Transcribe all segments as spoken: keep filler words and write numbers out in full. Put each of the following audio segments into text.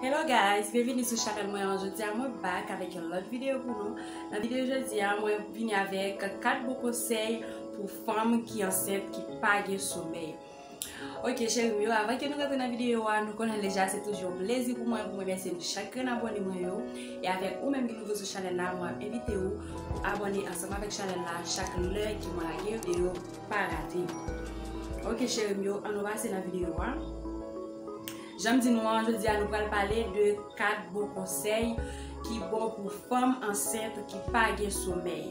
Hello guys, byenvini sou chanèl mwen an. Jodi a mwen back avèk yon lòt videyo pou nou. Nan videyo jodi a, mwen vini avèk kat bon konsèy pou fanm ki ansent ki pa gen somèy. Ok cheri m yo, avan ke nou rantre nan videyo a, nou konnen deja se toujou yon plezi pou mwen pou mwen remèsye nou chak grenn abòne mwen yo. E avèk ou menm ki nouvo sou chanèl la, mwen ap envite ou pou abòne ansanm avèk chanèl la chak lè ke mwen lage videyo, pa rate. Ok cheri m yo, ann nou pase nan videyo a. Jan m di nou an, jodi a nou pral pale de kat bon konsèy ki bon pou fanm ansent ki pa gen somèy.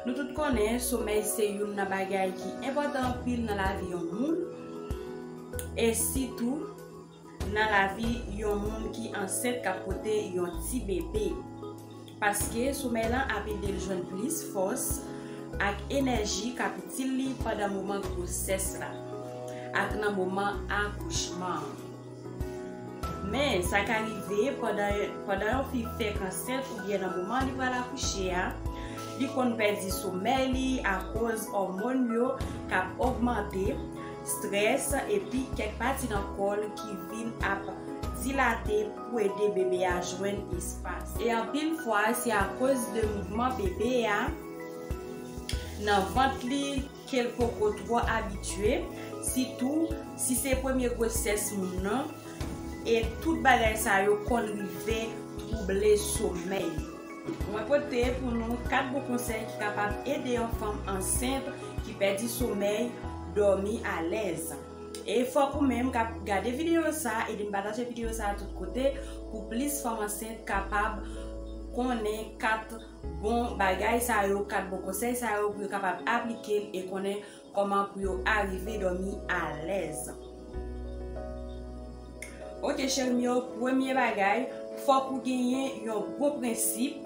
Nou tout konnen somèy se youn nan bagay ki enpòtan anpil nan lavi yon moun, e sitou nan lavi yon moun ki ansent k ap pote yon ti bebe. Paske somèy lan ap ede l jwenn plis fòs ak enèji k ap itil li pandan moman gwosès la ak nan moman akouchman an. Men, sa ka rive pandan, pandan yon fi fèk ansent oubyen nan moman li pral akouche a, li konn pèdi somèy li akoz òmòn yo k ap ogmante, strès, epi kèk pati nan kò l ki vin ap dilate pou ede bebe a jwenn espas. E anpil fwa, se akoz de mouvman bebe a nan vant li ke l poko twò abitye, sitou si se premye gwosès moun nan, e tout bagay sa yo konn rive twouble somèy li. Mwen pote pou nou kat bon konsèy ki kapab ede yon fanm ansent ki pèdi somèy dòmi alèz. E fòk ou menm k ap gade videyo sa, ede m pataje videyo sa tout kote pou plis fanm ansent kapab konnen kat bon bagay sa yo, kat bon konsèy sa yo pou yo kapab aplike l e konnen kòman pou yo arive dòmi alèz. Ok cheri m yo, premye bagay, fòk ou genyen yon bon prensip.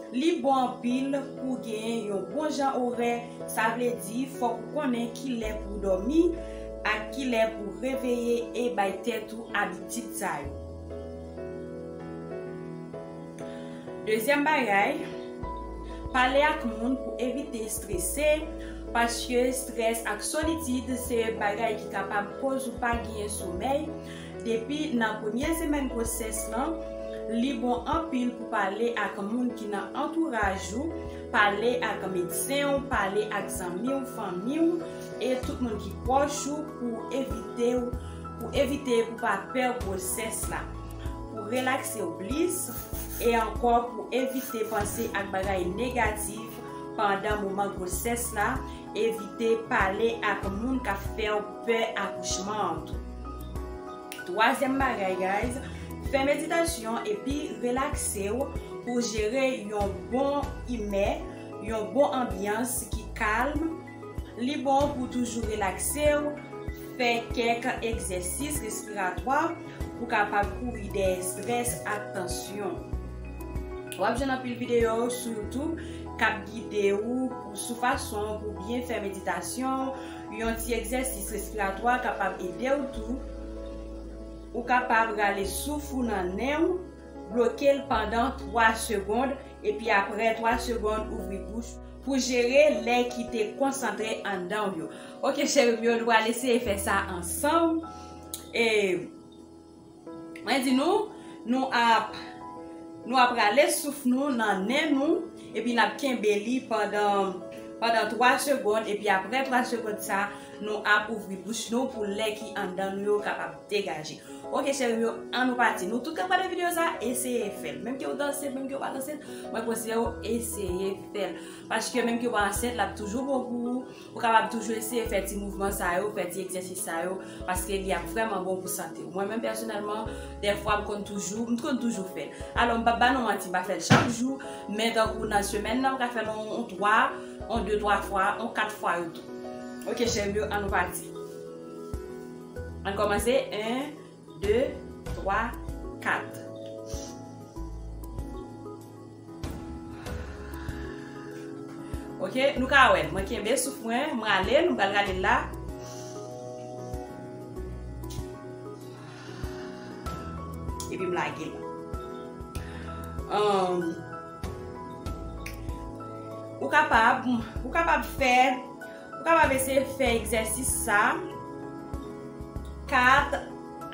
Li bon anpil pou w genyen yon bon jan orè, sa vle di fòk ou konnen kilè pou w dòmi ak kilè pou w reveye e bay tèt ou abitid sa yo. Dezyèm bagay, pale ak moun pou evite strese, paske strès ak solitid se bagay ki kapab koz ou pa genyen somèy. Depi nan premye semèn gwosès lan, li bon anpil pou pale ak moun ki nan antouraj ou, pale ak medsen w, pale ak zanmi w, fanmi w, e tout moun ki pwòch ou pou evite w, pou evite pou pa pè gwosès la, pou relakse w plis, e ankò pou evite panse ak bagay negatif pandan moman gwosès la, evite pale ak moun k ap fè w pè akouchman an tou. Twazyèm bagay, guys, fè meditasyon epi relakse w pou jere yon bon imè, yon bon anbyans ki kalm. Li bon pou toujou relakse w, fè kèk egzèsis respiratwa pou kapab kouri dèyè strès ak tansyon. W ap jwenn anpil videyo sou YouTube k ap gide w pou, sou fason pou byen fè meditasyon, yon ti egzèsis respiratwa kapab ede w tou. Ou kapab rale souf ou nan nen w, bloke l pandan twa segonn, epi apre twa segonn, ouvri bouch pou jere lè ki te konsantre anndan w yo. Ok, cheri m yo, nou pral eseye fè sa ansanm. E mwen di nou, nou ap, nou ap rale souf nou nan nen nou, epi n ap kenbe li pandan, pandan twa segonn, epi apre twa segonn sa, nou ap ouvri bouch nou pou lè ki anndan nou yo kapab degaje. Ok, cheri m yo, ann nou pati. Nou tout k ap gade videyo sa, eseye fè l. Menm ke w ansent, menm ke w pa ansent, mwen konseye w eseye fè l. Paske menm ke w pa ansent, l ap toujou bon pou ou. Ou kapab toujou eseye fè ti mouvman sa yo, fè ti egzèsis sa yo, paske li ap vrèman bon pou sante w. Mwen menm pèsonèlman, dèfwa m konn toujou, m konn toujou fè l. Alò, m p ap ba nou manti, m pa fè l chak jou, men tankou nan semèn nan, m ka fè l on, on twa, on de, twa fwa, on kat fwa yo tou. Ok, cheri m yo, ann nou pati. Ann kòmanse. En, de, twa, kat. Ok, nou ka wè l. Mwen kenbe souf mwen, m rale l, m pral rale l la. Epi m lage l. Ahn, ou kapab, ou kapab fè, ou kapab eseye fè egzèsis sa kat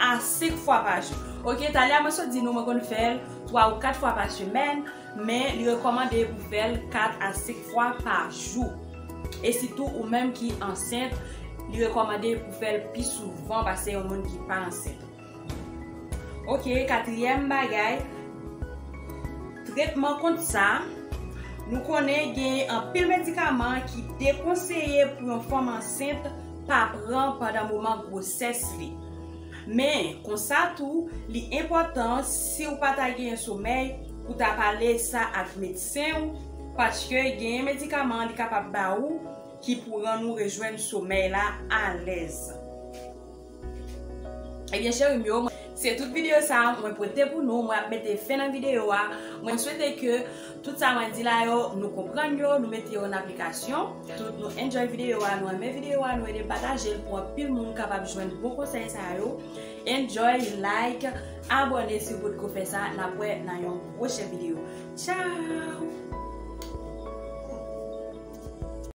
a senk fwa pa jou. Ok, talè a mwen sot di nou mwen konn fè l twa ou kat fwa pa semèn, men li rekòmande pou fè l kat a senk fwa pa jou. E sitou ou menm ki ansent, li rekòmande pou fè l pi souvan pase yon moun ki pa ansent. Ok, katriyèm bagay, tretman kont sa, nou konnen gen anpil medikaman ki dekonseye pou yon fanm ansent pa pran pandan moman gwosès li. Men, konsa tou, li enpòtan si w pa ta genyen somèy pou ta pale sa ak medsen w, paske genyen medikaman li kapab ba ou ki pou rann ou rejwenn somèy la alèz. Ebyen, cheri m yo, se tout videyo sa a mwen pote pou nou. Mwen ap mete fen nan videyo a. Mwen swete ke tout sa mwen di la yo, nou konprann yo, nou mete yo an aplikasyon. Tout nou enjoy videyo a, nou renmen videyo a, nou ede pataje l pou anpil moun kapab jwenn bon konsèy sa yo. Enjoy, like, abòne si w potko fè sa. N ap wè nan yon pwochen videyo. Tchao!